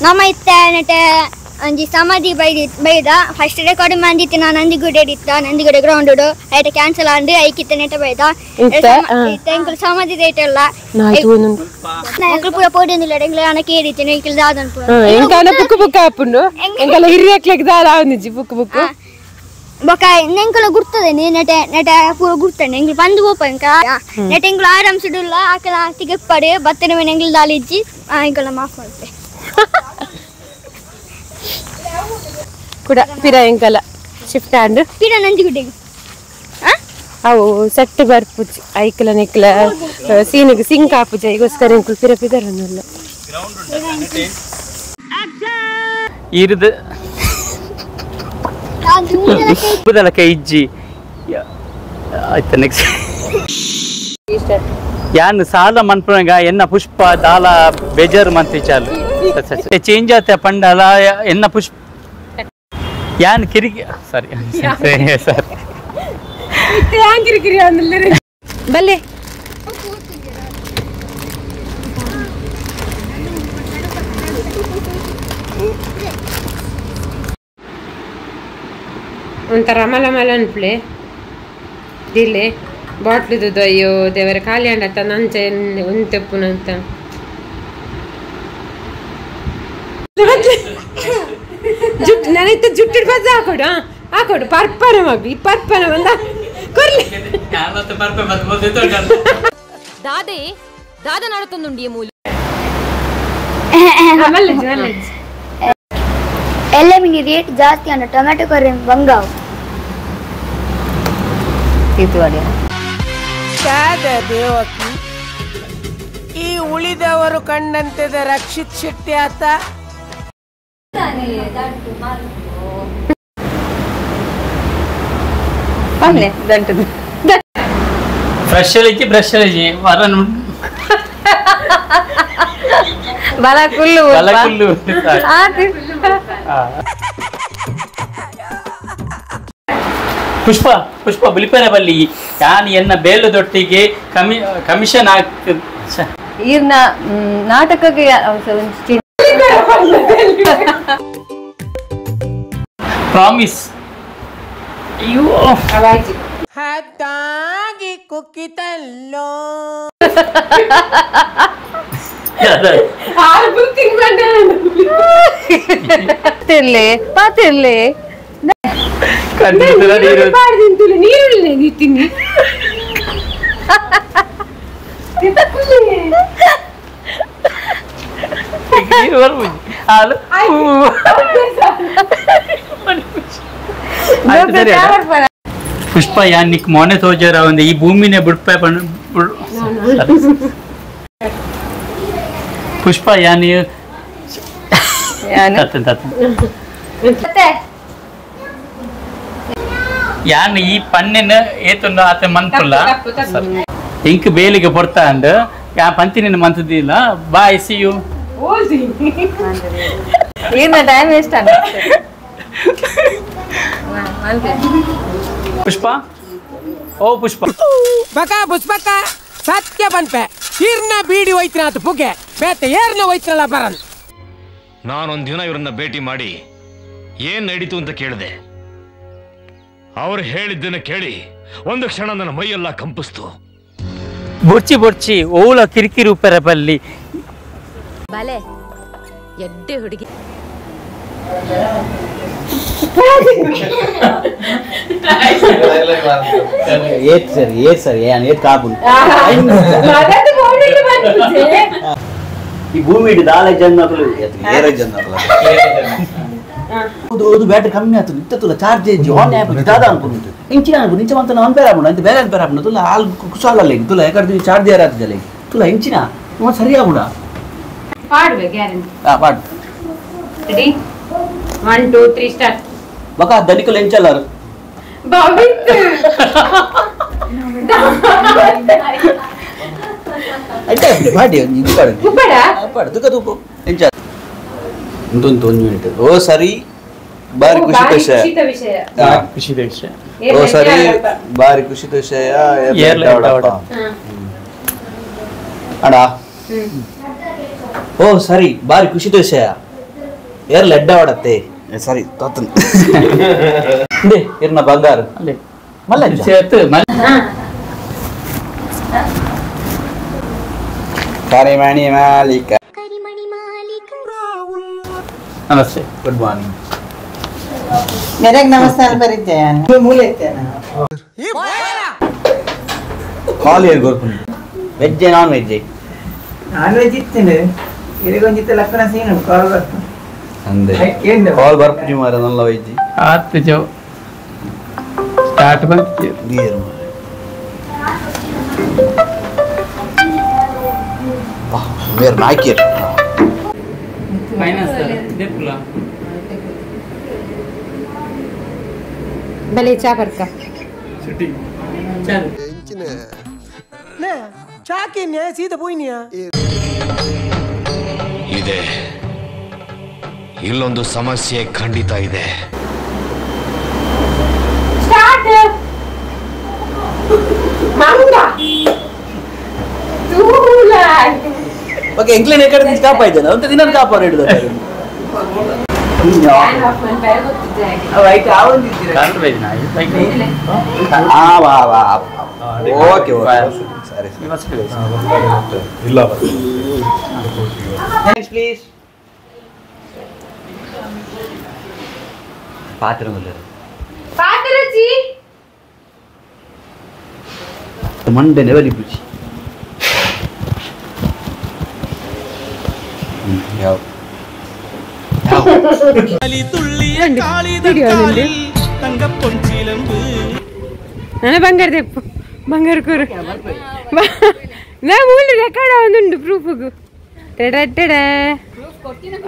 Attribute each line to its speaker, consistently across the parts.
Speaker 1: ನಮ್ಮ ಇತ್ತೆ ನೆಟೆ ಒಂಜಿ ಸಮಾಧಿ ಬೈದಿ ಬೈದ ಫಸ್ಟ್ ರೆಕಾರ್ಡ್ ಮಂದಿತ್ತು ನಾನು ನಂದಿಗುಡೆ ಇತ್ತ ನಂದಿಗುಡೆ ಗ್ರೌಂಡ್ ಐಟ ಕ್ಯಾನ್ಸಲ್ ಆಂಡ್ ಐಕಿತ್ತ ನೆಟೆ ಬೈದ ಇತ್ತೆ ಎಂಕುಲು ಸಮಾಧಿ ರೇಟ್ ಎಲ್ಲ ಎಂಕುಲು ಪೂರ ಪೋಡಿಂದಿಲ್ಲ ಎಂಕುಲು ಅನ ಕೇರಿತ್ತೇನೆ ಎಂಕುಲು ದಾದನ್ ಪೂರ
Speaker 2: ಎಂಕನ ಬುಕ್ ಬುಕ್ ಆಪುಂಡು ಎಂಕಲ ಹಿರಿಯಕ್ಲೆಗ್ ದಾದ ಆವೊಂದಿಜ್ಜಿ ಬುಕ್ ಬುಕ್
Speaker 1: ಬೊಕ ಎಂಕುಲ ಗುರ್ತದೆ ನೆಟೆ ನೆಟೆ ಪೂರ ಗುರ್ತನೆ ಎಂಕುಲು ಬಂದು ಪೋಪ ಎಂಕ ನೆಟೆ ಎಂಕುಲು ಆರಾಮ್ ಸಿಡುಲ್ಲ ಆಕಲ ತಿಗಪ್ಪಡೆ ಬತ್ತನೆ ಮೇಲೆ ಎಂಕುಲು ದಾಲಿಜ್ಜಿ ಎಂಕುಲ ಮಾಫ್ ಮಾಡ್ತೆ
Speaker 2: ಕುಡ ಪಿರ ಎಂಕಲ ಶಿಫ್ಟ್ ಆಂಡ್
Speaker 1: ಪಿರ ನಂದಿಗುಡೆ
Speaker 2: ಅವು ಸೆಟ್ ಬರ್ಪುಜಿ ಐಕಲ ನೆಕ್ಲ ಸೀನಿಗೆ ಸಿಂಕ್ ಆಪುಜಿ ಐಗೋಸ್ಕರ ಎಂಕುಲು ಪಿರ ಪಿದರನ್ನುಲ್ಲ
Speaker 3: ಇರುದು ಬದಲಕ ಇಜ್ಜಿ ಆಯ್ತು ನೆಕ್ಸ್ಟ್ ಯಾನ್ ಸಾಲ ಮನ್ಪುನಗ ಎನ್ನ ಪುಷ್ಪ ದಾಲ ಬೇಜಾರು ಮಂತಿ ಚಾಲು ಚೇಂಜ್ ಆತ ಪಂಡಲ ಎನ್ನ ಪುಷ್ಪ ಯಾನ್ ಕಿರಿಕಿ ಸಾರಿ ಸಾರಿ
Speaker 2: ಯಾನ್ ಕಿರಿಕಿರಿ ಅಂದಲ್ಲರೆ ಬಲ್ಲೆ ಒಂಥರ ಮಲ ಮಲ ಅನ್ಪ್ಲೆ ದಿಲೆ ಬಾಟ್ಲಿದ್ದು ಅಯ್ಯೋ ದೇವರ ಖಾಲಿ ಅಂಡತ್ತ ನಂಚೆ ಒಂತೆಪ್ಪುನಂತ ಜುಟ್ಟು ನಾನಿತ್ತ ಜುಟ್ಟು ಬಜ್ಜ ಹಾಕೊಡು ಹಾಕೊಡು ಪರ್ಪನ ಮಗು ಈ ಪರ್ಪನ ಬಂದ ಕೊರ್ಲಿ
Speaker 4: ದಾದೆ ದಾದ ನಡತೊಂದುಂಡಿ ಮೂಲ
Speaker 1: ಎಲ್ಲ ಮಿನಿ ರೇಟ್ ಜಾಸ್ತಿ ಅನ್ನ ಟೊಮೆಟೊ ಕೊರ್ರೆ ಬಂಗಾವ್
Speaker 5: ದೇವಕಿ ಈ ಉಳಿದವರು ಕಂಡಂತೆ ರಕ್ಷಿತ್ ಶೆಟ್ಟಿ ಆತ
Speaker 3: ಫ್ರೆಶ್ ಅಲ್ಲಿಜ್ಜಿ ಬ್ರಷ್ ಅಲ್ಲಿಜ್ಜಿ ವರನ್
Speaker 4: ಬಲ ಕುಲ್ಲು
Speaker 3: ಬಲ ಕುಲ್ಲು ಪುಷ್ಪ ಪುಷ್ಪ ಬುಲಿಪರೆ ಬಲ್ಲಿ ಯಾನ್ ಎನ್ನ ಬೇಲದೊಟ್ಟಿಗೆ ಕಮಿಷನ್ ಹಾಕ್
Speaker 4: ಈರ್ನ ನಾಟಕಕ್ಕೆ
Speaker 3: ಪ್ರಾಮಿಸ್ ಅಯ್ಯೋ
Speaker 5: ಹತ್ತಾಗಿ ಕುಕ್ಕಿತಲ್ಲೋ
Speaker 4: ಪಾತಿರ್ಲೆ
Speaker 2: ನೀರು
Speaker 3: ಪುಷ್ಪ ಯಾನ್ ನಿಕ್ ಮೊನೆ ತೋಜರ ಒಂದು ಈ ಭೂಮಿನೇ ಬುಡ್ಪೆ ಪುಷ್ಪ ಯಾನ್ ಯಾನ್ ಈ ಪನ್ನೆನ ಏತುಂಡ ಆತ ಮನ್ಪುಲ್ಲ ಇಂಕ್ ಬೇಲಿಗೆ ಪೊರ್ತ ಅಂಡ್ ಯಾ ಪಂತಿನ ಮಂತದಿಲ್ಲ bye C you
Speaker 4: time waste
Speaker 3: Pushpa ಓ ಪುಷ್ಪ
Speaker 5: ಬಕ ಪುಷ್ಪಕ ಸತ್ಯ ಬನ್ಪೆ ಈರ್ನ ಬೀಡಿ ಹೋಯ್ತಿನ ಪುಗೆ ಬೇತೆ ಏರ್ನ ಹೋಯ್ತಿರಲ್ಲ ಬರನ್.
Speaker 6: ನಾನೊಂದು ದಿನ ಇವರನ್ನ ಭೇಟಿ ಮಾಡಿ ಏನ್ ನಡೀತು ಅಂತ ಕೇಳಿದೆ. ಅವ್ರು ಹೇಳಿದ್ದನ್ನ ಕೇಳಿ ಒಂದು ಕ್ಷಣ ನನ್ನ ಮೈಯೆಲ್ಲ ಕಂಪಿಸ್ತು.
Speaker 3: ಬೊರ್ಚಿ ಬೊರ್ಚಿ ಓಲ ಕಿರಿಕಿರಿ ಉಪ್ಪರ ಬಲ್ಲಿ
Speaker 4: ಬಲೆ ಎಡ್ಡೆ ಹುಡುಗಿ
Speaker 7: ಏತ್ ಸರ್ ಏತ್ ಸರ್ ಏನ್ ಏತ್ ಕಾಪುಂಡು ಈ ಭೂಮಿ ದಾಲ ಜನ್ಮಗಳು ಏರ ಜನ್ಮಗಳು ಅದು ಬ್ಯಾಟ್ರಿ ಕಮ್ಮಿ ಆಯ್ತು ಇತ್ತಲ್ಲ ಚಾರ್ಜ್ ಇಜ್ಜಿ ಆನ್ ಆ್ಯಪ್ ದಾದ ಅನ್ಕೊಂಡು ಇಂಚಿನ ಅನ್ಕೊಂಡು ಇಂಚ ಮಂತ ಅನ್ಪೇರ್ ಆಪುಂಡು ಅಂತ ಬೇರೆ ಅನ್ಪೇರ್ ಆಪುಂಡು ತುಲ ಹಾಲು ಕುಸಾಲಲ್ಲ ಈಗ ತುಲ ಯಾಕಂದ್ರೆ ಚಾರ್ಜ್ ಏರ್ ಆಗ್ತದಲ್ಲ ಈಗ ತುಲ ಇಂಚಿನ ಸರಿ ಆಗುಣ
Speaker 2: ಪಾಡುವೆ ಗ್ಯಾರಂಟಿ.
Speaker 7: ಹಾ ಪಾಡು.
Speaker 2: Ready 1 2 3 start.
Speaker 7: ಬಕ ದನಿಕುಲು ಎಂಚಲ್ಲಾರು
Speaker 2: ಬಾವಿತ್
Speaker 7: అంటే పాడి ఇది పాడు
Speaker 2: ಉಪ್ಪಡ
Speaker 7: ಪಾಡು ತುಕ ತುಕು ಎಂಚ ಇಂದೊಂದು ಒಂದು ಮಿನಿಟ್. ಓ ಸರಿ ಬಾರಿ ಖುಷಿ ವಿಷಯ
Speaker 2: ವಿಷಯ
Speaker 3: ಖುಷಿ ವಿಷಯ.
Speaker 7: ಓ ಸರಿ ಬಾರಿ ಖುಷಿ ವಿಷಯ ಅಡ. ಓ ಸರಿ ಬಾರಿ ಖುಷಿ ವಿಷಯ ಏರ್ ಲೆಡ್ಡ ಆಡತ್ತೆ ಸಾರಿ ತಾತನ್ ಇಂದೆ ಇರ್ನ ಬಂಗಾರ
Speaker 3: ಅಲ್ಲೇ
Speaker 7: ಮಲ್ಲ
Speaker 3: ಸೇತು
Speaker 7: ಕರಿಮಣಿ ಮಾಲಿಕ.
Speaker 3: Namaste,
Speaker 7: good morning.
Speaker 8: ಮೇರೆಗೆ ನಮಸ್ಕಾರ ಬರೀತೆ ಮೂಲೆ
Speaker 7: ಕಾಲ್ ಏರ್ ಗೊರ್ಪುಂಡು veg non veg?
Speaker 8: Non veg ಇತ್ತೇನೆ ಇರಿಗೊಂಜಿತ್ತ Lakkana ಸೀನು ಕಾಲ್ ಬರ್ಪು
Speaker 7: ಅಂದೆ ಕಾಲ್ ಬರ್ಪುಜಿ ಮಾರ ನಲ್ಲ ವೆಜ್
Speaker 3: ಆತ್ ಜೋ ಸ್ಟಾರ್ಟ್ ಬಂತು
Speaker 7: ನೀರು ಬಾ ಮೇರ್ ನಾಯ್ಕಿರ್
Speaker 3: ಫೈನಾನ್ಸ್ ದೆಪ್ಪುಲ
Speaker 2: ಬಲೆ ಚಾ ಬರ್ಕ
Speaker 3: ಶೂಟಿಂಗ್ ಚಲ್
Speaker 5: ನೇ ಚಾಕಿನ್ಯಾ ಸೀದಾ ಪೋಯಿನಿಯಾ
Speaker 6: ಇದೆ. ಇಲ್ಲೊಂದು ಸಮಸ್ಯೆ ಖಂಡಿತ ಇದೆ.
Speaker 2: ಸ್ಟಾರ್ಟ್ ಮಂಗ ತೂಲ
Speaker 7: ಓಕೆ ಎಂಕ್ಲೇನ ಕಡೆ ಕಾಪ ಇದ್ದಾನೆ ಅಂತ ದಿನ ಕಾಪ ಹಿಡಿದ ಓಕೆ ಓಕೆ ಸರಿ
Speaker 9: ಇಲ್ಲ
Speaker 7: thanks please. ಪಾತ್ರ
Speaker 2: ಪಾತ್ರಜಿ
Speaker 7: ಮಂಡೆ ನೆವಲಿ ಬುಜಿ ಯಾವ
Speaker 2: ನಾನು ಬಂಗಾರ ತೆಪ್ಪು ಬಂಗಾರ ಕೂರು ನಾ ಮೂಲ ರೆಕಾರ್ಡ್ ಒಂದುಂಡು ಪ್ರೂಫ್ಗು ಟೆಡ ಟೆಡ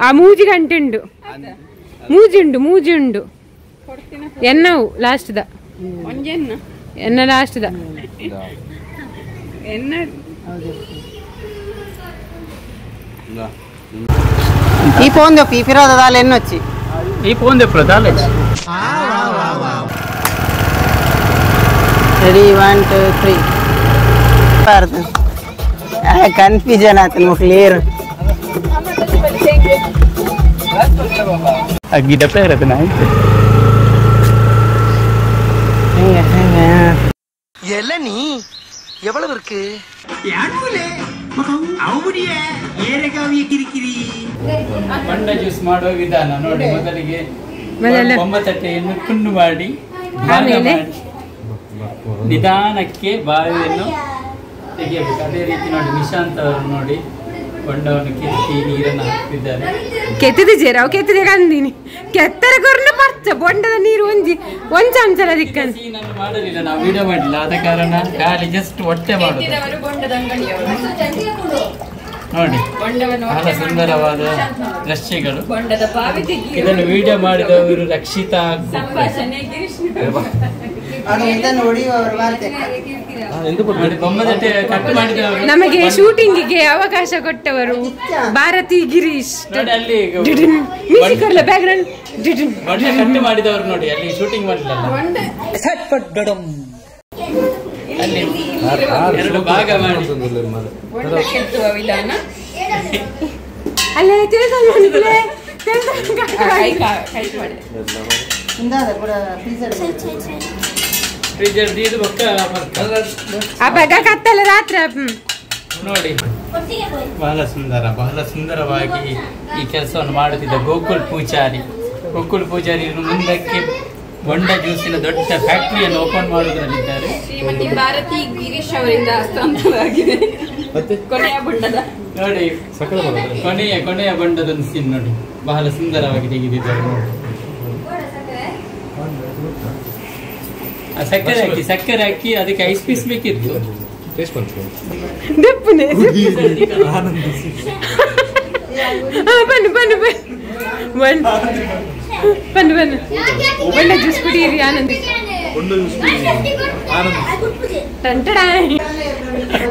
Speaker 2: ಆ ಮೂಜಿ ಗಂಟೆ ಉಂಡು ಮೂಜಿ ಉಂಡು ಮೂಜಿ ಉಂಡು ಎನ್ನವು ಲಾಸ್ಟ್ the ಎನ್ನ ಲಾಸ್ಟ್ the ಎನ್ನ
Speaker 8: ಈ ಫೋನ್ ದೊಪ್ಪಿ ಈ ಫಿರೋದ ಎನ್ನೊಚ್ಚಿ
Speaker 3: ಈ ಫೋನ್ ದೆಪ್ಪು ದಾಲೆ
Speaker 8: ರೆಡಿ 1 2 3 ಬಾರ್ದು ಕನ್ಫ್ಯೂಷನ್ ಆಯ್ತು ನಮಗೆ ಕ್ಲಿಯರ್
Speaker 3: ಅಗ್ಗಿ ಡಪ್ಪೆ ಇರತ್ತೆ ನಾ
Speaker 8: ಹೆಂಗೆ ಹೆಂಗೆ
Speaker 5: ಎಲನಿ எவ்வளவு இருக்கு
Speaker 3: ಬೊಂಡ ಜ್ಯೂಸ್ ಮಾಡುವ ವಿಧಾನ ನೋಡಿ. ಮೊದಲಿಗೆ ಬೊಂಬತಟ್ಟೆಯನ್ನು ತುಂಡು ಮಾಡಿ
Speaker 2: ಆಮೇಲೆ
Speaker 3: ನಿಧಾನಕ್ಕೆ ಬಾವಿಯನ್ನು ತೆಗೆಯಬೇಕು. ಅದೇ ರೀತಿ ನೋಡಿ ನಿಶಾಂತ್ ಅವರು ನೋಡಿ ಬೊಂಡವನ್ನು ಕೆತ್ತಿ ನೀರನ್ನು ಹಾಕ್ತಿದ್ದಾರೆ.
Speaker 2: ಕೆತ್ತಿದೆ ಜೇರಾವ್ ಕೆತ್ತಿದೆ ಕಂದಿನಿ ಕೆತ್ತರ ಕೊರ್ನ ಪರ್ಚ ಬೊಂಡದ ನೀರು ಒಂಜಿ ಒಂಚ ಅಂಚಲ ದಿಕ್ಕನ್
Speaker 3: ಸೀನನ್ನು ಮಾಡಲಿಲ್ಲ ನಾವು, ವಿಡಿಯೋ ಮಾಡಲಿಲ್ಲ, ಆದ ಕಾರಣ ಖಾಲಿ ಜಸ್ಟ್ ಹೊಟ್ಟೆ ಮಾಡುದು ನೋಡಿ. ಬಹಳ ಸುಂದರವಾದ ದೃಶ್ಯಗಳು. ಇದನ್ನು ವಿಡಿಯೋ ಮಾಡಿದವರು ರಕ್ಷಿತಾ.
Speaker 2: ನಮಗೆ ಶೂಟಿಂಗಿಗೆ ಅವಕಾಶ ಕೊಟ್ಟವರು ಭಾರತಿ ಗಿರೀಶ್.
Speaker 3: ಅಲ್ಲಿ
Speaker 2: ಮ್ಯೂಸಿಕ್ ಬ್ಯಾಕ್ ಗ್ರೌಂಡ್
Speaker 3: ಕಟ್ ಮಾಡಿದವರು ನೋಡಿ, ಅಲ್ಲಿ ಶೂಟಿಂಗ್ ಮಾಡಲಿಲ್ಲ, ಅಲ್ಲಿ ಎರಡು ಭಾಗ ಮಾಡಿ
Speaker 2: ಅಲ್ಲೇ ಕತ್ತಲ ರಾತ್ರಿ
Speaker 3: ನೋಡಿ. ಬಹಳ ಸುಂದರ, ಬಹಳ ಸುಂದರವಾಗಿ ಈ ಕೆಲಸವನ್ನು ಮಾಡುತ್ತಿದ್ದ ಗೋಕುಲ್ ಪೂಜಾರಿ. ಗೋಕುಲ್ ಪೂಜಾರಿ ಮುಂದಕ್ಕೆ ಬೊಂಡ ಜ್ಯೂಸಿನ ದೊಡ್ಡ ಫ್ಯಾಕ್ಟರಿಯನ್ನು ಓಪನ್ ಮಾಡುವುದರಲ್ಲಿದ್ದಾರೆ.
Speaker 4: ಶ್ರೀಮತಿ ಭಾರತಿ ಗಿರೀಶ್ ಅವರಿಂದ ಹಸ್ತಾಂತರವಾಗಿದೆ ಕೊನೆಯ ಬೊಂಡದ
Speaker 3: ನೋಡಿ, ಕೊನೆಯ ಕೊನೆಯ ಬೊಂಡದ ಸೀನ್ ನೋಡಿ, ಬಹಳ ಸುಂದರವಾಗಿ ತೆಗೆದಿದ್ದಾರೆ ನೋಡಿ. ಸಕ್ಕರೆ ಹಾಕಿ, ಸಕ್ಕರೆ ಹಾಕಿ ಅದಕ್ಕೆ ಐಸ್ ಪೀಸ್ ಬೇಕಿತ್ತು.
Speaker 2: ಬನ್ನಿ ಬನ್ನಿ ಬನ್ನಿ ಬನ್ನಿ ಬನ್ನಿ ಒಳ್ಳೆ ಜ್ಯೂಸ್ ಕುಡಿಯಿರಿ ಆನಂದ್.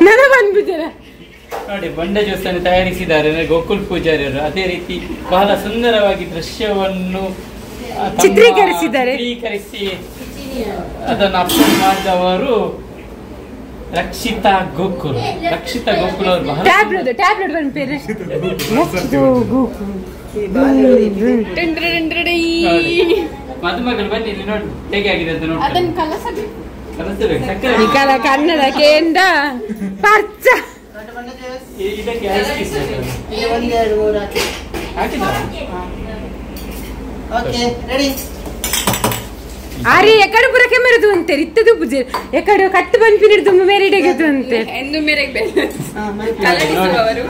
Speaker 2: ನನ್ನ ಬಂದ್ಬಿಡ್ತಾರೆ
Speaker 3: ನೋಡಿ. ಬೊಂಡ ಜ್ಯೂಸ್ ಅನ್ನು ತಯಾರಿಸಿದ್ದಾರೆ ಗೋಕುಲ್ ಪೂಜಾರಿಯವರು. ಅದೇ ರೀತಿ ಬಹಳ ಸುಂದರವಾಗಿ ದೃಶ್ಯವನ್ನು
Speaker 2: ಚಿತ್ರೀಕರಿಸಿದ್ದಾರೆ.
Speaker 3: ಚಿತ್ರೀಕರಿಸಿ ಅದನ್ನು ಅಪ್ಲೋಡ್ ಮಾಡಿದವರು ರಕ್ಷಿತಾ ಗೋಕುಲ್. ರಕ್ಷಿತಾ ಗೋಕುಲ್ ಅವರು ಬಹಳ
Speaker 2: ಟ್ಯಾಬ್ಲೆಟ್ ಟ್ಯಾಬ್ಲೆಟ್ ಬಂದ್ಪೇರೆ ಗೋಕುಲ್.
Speaker 3: ಮದುಮಗಳು ಬನ್ನಿ ಇಲ್ಲಿ ನೋಡಿ ಹೇಗೆ ಆಗಿದೆ ಅಂತ ನೋಡಿ.
Speaker 4: ಅದನ್ನ ಕಲಸಬೇಕು.
Speaker 3: ಕಲಸಬೇಕು ಸಕ್ಕರೆ.
Speaker 2: ನಿಕಲ ಕನ್ನಡ ಕೇಂದ್ರ ಪರ್ಚ.
Speaker 3: ಇದಕ್ಕೆ ಐಸ್ ಪೀಸ್
Speaker 8: ಒಂದು ಎರಡು ಮೂರು ಹಾಕಿ
Speaker 3: ಹಾಕಿದ.
Speaker 8: Okay ready.
Speaker 2: ಅರೆ ಎಕಡೆ ಪೂರ ಕೆಮರದು ಅಂತೆ ಇತ್ತದು ಪೂಜೆ ಎಕಡೆ ಕಟ್ಟು ಬಂದ್ಪಿನಿಡ್ದು ಮೇರೆಡೆಗೆದು ಅಂತೆ
Speaker 4: ಎಂದು ಮೇರೆಗೆ ಕಲಡಿಸುವವರು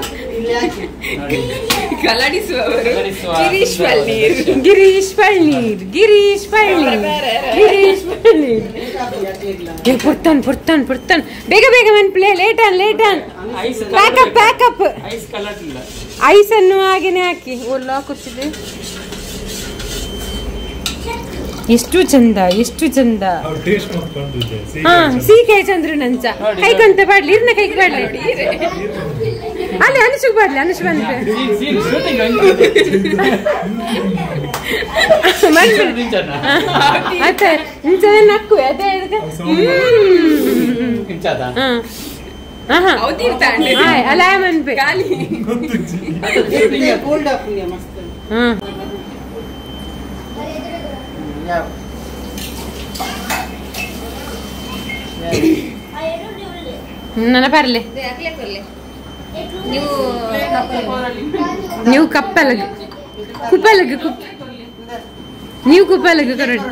Speaker 4: ಕಲಡಿಸುವವರು ಗಿರೀಶ್ ಪಳ್ನೀರ್
Speaker 2: ಗಿರೀಶ್ ಪಳ್ನೀರ್ ಗಿರೀಶ್ ಪಳ್ನೀರ್ ಗಿರೀಶ್ ಪಳ್ನೀರ್. ಪುರ್ತಾನ್ ಪುರ್ತಾನ್ ಪುರ್ತಾನ್ ಬೇಗ ಬೇಗ ಮನ್ಪ್ಲೆ late on late on pack up pack up.
Speaker 3: Ice ಕಲರ್ಲಿಲ್ಲ
Speaker 2: ice ಅನ್ನು ಹಾಗೇನೆ ಹಾಕಿ ಒಲ್ಲ ಕುಚ್ಚಿದೆ. ಎಷ್ಟು ಚಂದ ಎಷ್ಟು ಚಂದ. ಹಾ ಸೀಕೆ ಚಂದ್ರು ನಂಚ ಕೈಕಂತ ಬಾಡ್ಲಿ ಇರ್ನ ಕೈಗೆ ಬಾಡ್ಲಿ ಅಲ್ಲಿ ಅನುಷುಗ್ ಬಾಡ್ಲಿ ಅನುಷ್ ಬಂದ್ರೆ ಅತ್ತೆ ಇಂಚನೆ ನಕ್ಕು ಅದೇ ಅಲ್ಲ ಮನ್ಪೆ ನನ್ನ ಬರ್ಲಿ ನೀವು ಕಪ್ಪಲಗ ಕುಪ್ಪಲಗ ಕುಪ್ಪ ನೀವು ಕುಪ್ಪಲಗ ಕೊರಡು.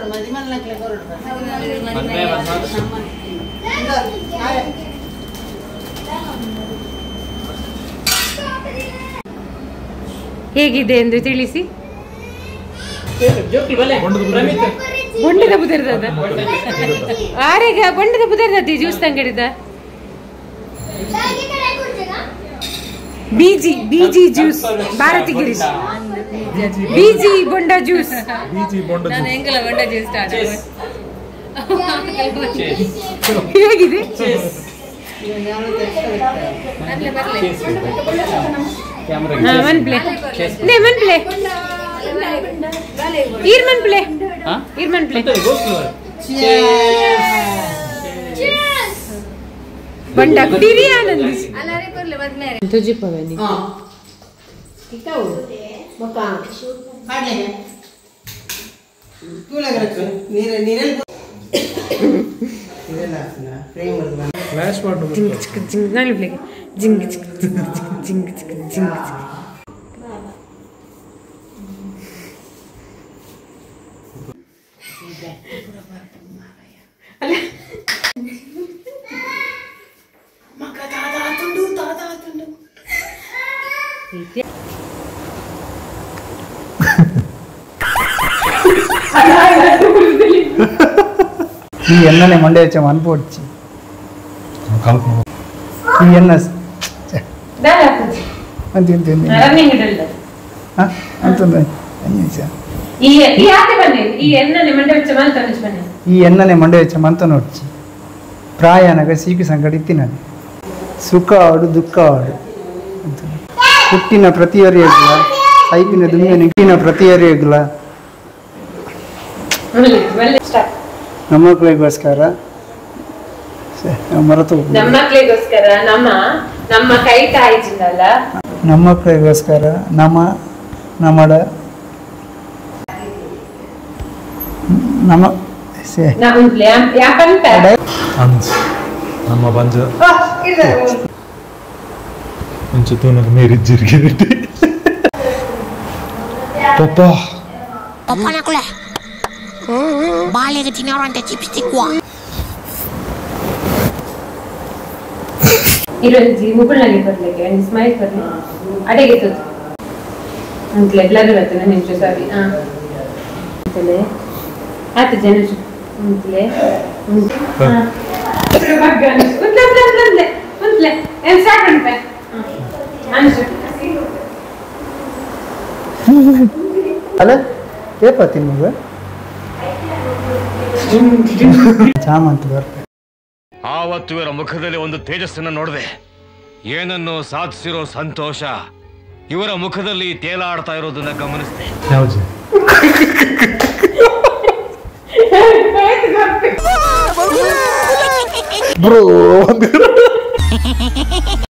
Speaker 2: ಹೇಗಿದೆ ಎಂದು ತಿಳಿಸಿ. ಬೊಂಡದ ಬುದರ್ದ ಆರೆಗ ಬೊಂಡದ ಬುದರ್ದ juice ತಂಗಡಿದ BG BG juice Bharathi Girish BG bonda juice ಹೇಗಿದೆ? ಮನ್ಪ್ಲೆ ಮನ್ಪ್ಲೆ ಈರ್ಮನ್ ಪ್ಲೇ ಈರ್ಮನ್ ಪ್ಲೇ ಬಂಡ ಕುಡೀರಿ ಆನಂದ್ ತುಜಿಪವನಿ ಜಿಂಗ್ ಚಿಕ್ ಜಿಂಗ್ ನಾನು ಪ್ಲೇಗೆ ಜಿಂಗ್ ಚಿಕ್ ಜಿಂಗ್ ಚಿಕ್ ಜಿಂಗ್ ಚಿಕ್ ಜಿಂಗ್ ಚಿಕ್.
Speaker 10: ಈ ಎಣ್ಣನೆ ಮಂಡೆ ಹೆಚ್ಚ ಮನ್ಪೊಡ್ಚಿ ಈ ಎಣ್ಣ ಈ ಎಣ್ಣನೆ ಮಂಡೆ ಹೆಚ್ಚ ಮಂತ ನೋಡ್ಚಿ ಪ್ರಾಯನಗ ಸೀಕು ಸಂಕಟ ಇತ್ತಿನ ಸುಖ ಆಡು ದುಃಖ ಆಡು ಹುಟ್ಟಿನ ಪ್ರತಿಯೊರಿಯಗ್ಲ ಸೈಪಿನ ದುಮ್ಮಿನ ಹುಟ್ಟಿನ ಪ್ರತಿಯೊರಿಯಗ್ಲ ನಮ್ಮ ಮಕ್ಕಳಿಗೋಸ್ಕರ ಮರೆತು
Speaker 2: ನಮ್ಮ ಮಕ್ಕಳಿಗೋಸ್ಕರ ನಮ್ಮ ನಮ್ಮ ಕೈ ತಾಯಿಜಿಂದಲ್ಲ
Speaker 10: ನಮ್ಮ ಮಕ್ಕಳಿಗೋಸ್ಕರ ನಮ್ಮ ನಮ್ಮಡ ನಮ್ಮ
Speaker 9: ನಮ್ಮ ಬಂಜ ಒಂಚೂರು ಮೇರಿ ಜಿರ್ಗಿ ಪಪ್ಪ
Speaker 11: ಪಪ್ಪನಕುಲೆ ಬಾಳೆಗೆ ತಿನ್ನೋರಂತೆ ಚಿಪ್ಸ್ ತಿಕ್ಕುವ
Speaker 2: ಇರೊಂಜಿ ಮುಗುಳ್ನಲ್ಲಿ ಬರ್ಲಿಕ್ಕೆ ಒಂದು ಸ್ಮೈಲ್ ಬರ್ಲಿ ಅಡೆಗೆ ತುತ್ತು ಅಂತಲೇ ಬ್ಲರ್ ಬರ್ತದೆ ನನ್ನ ನಿಮಿಷ ಸಾರಿ ಹಾಂ ಅಂತಲೇ ಆತ ಜನ ಅಂತಲೇ ಉಂತ್ಲೆ ಏನು ಸ್ಟಾರ್ಟ್ ಉಂಟೆ ಅನುಷು
Speaker 10: ಅಲ್ಲ ಏಪ ತಿನ್ನುವ ಚಾಮಂತ ಬರ್ತದೆ.
Speaker 6: ಆವತ್ತು ಇವರ ಮುಖದಲ್ಲಿ ಒಂದು ತೇಜಸ್ಸನ್ನು ನೋಡಿದೆ. ಏನನ್ನು ಸಾಧಿಸಿರೋ ಸಂತೋಷ ಇವರ ಮುಖದಲ್ಲಿ ತೇಲಾಡ್ತಾ ಇರೋದನ್ನ ಗಮನಿಸಿದೆ.
Speaker 9: ಬ್ರೋ.